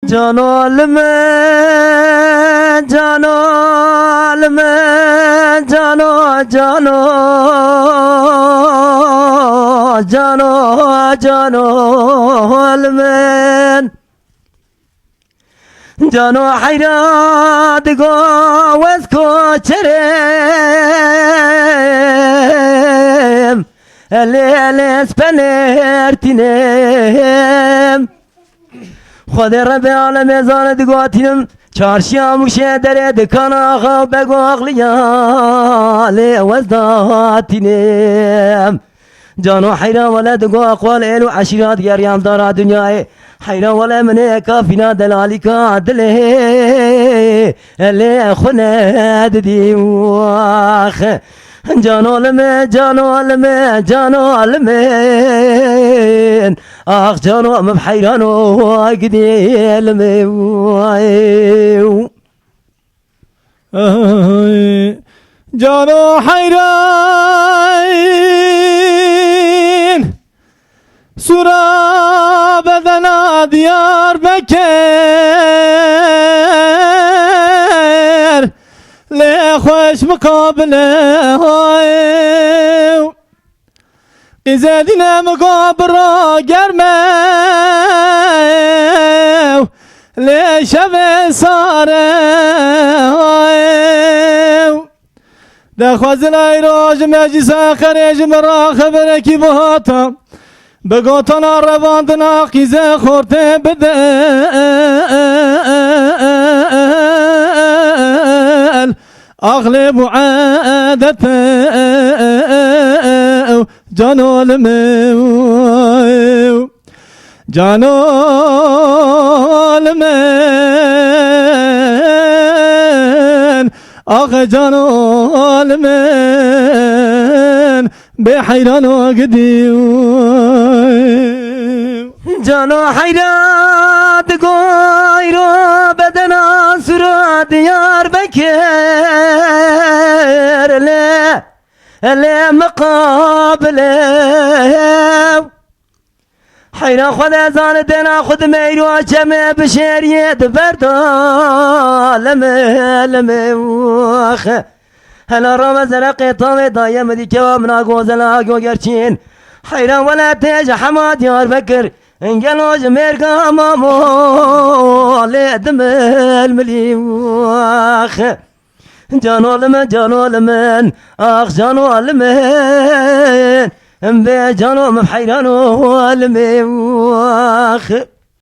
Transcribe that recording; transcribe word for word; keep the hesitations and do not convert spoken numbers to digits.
Cano li min, cano li min, cano, cano, cano, cano li min. Cano heyra digo wez koçerim, elê, elê spenertînim. Xwedê Rebê alemê zane digo tînim, çarşiya Mûşê derê dikana xew bego axliya lê wez datînim. Cano heyran wele digo aqwal êl û eşîrat geriyan dara dinyayê. Heyran wele min ê kafîna delalîka dilê lê xwe nedidî wax. Cano li min, cano li min, cano li min. Ax cano min heyran o gidê li min. Ay, cano heyran, sura bedena Diyarbekir, lê xweş miqabile. Qîzedîne min go biro germe û lê şevê sare. Dexwazin ay roj meclisa xerê ji min ra xeberekî bihata. Bi gotana revandina qîze xortê bidel. Axlê bû edete ew cano li min, cano li min, ax cano li min, bê heyran o gidî. Cano heyra digo îro bedena sura Diyarbekir lê, lê miqabile. Heyra xwe de zane dena xwe di meyro çemê bişêriyê di berda leme, leme wax. Hela rame zere qêtavê daye min dî kewa min a gozela go gerçîn. Heyran wele tê ji hema Diyarbekir, gelo ji mêrga Mamolê dimilmilî wax. Cano li min, cano li min, ax cano li min, bê cano min heyran o li min wax.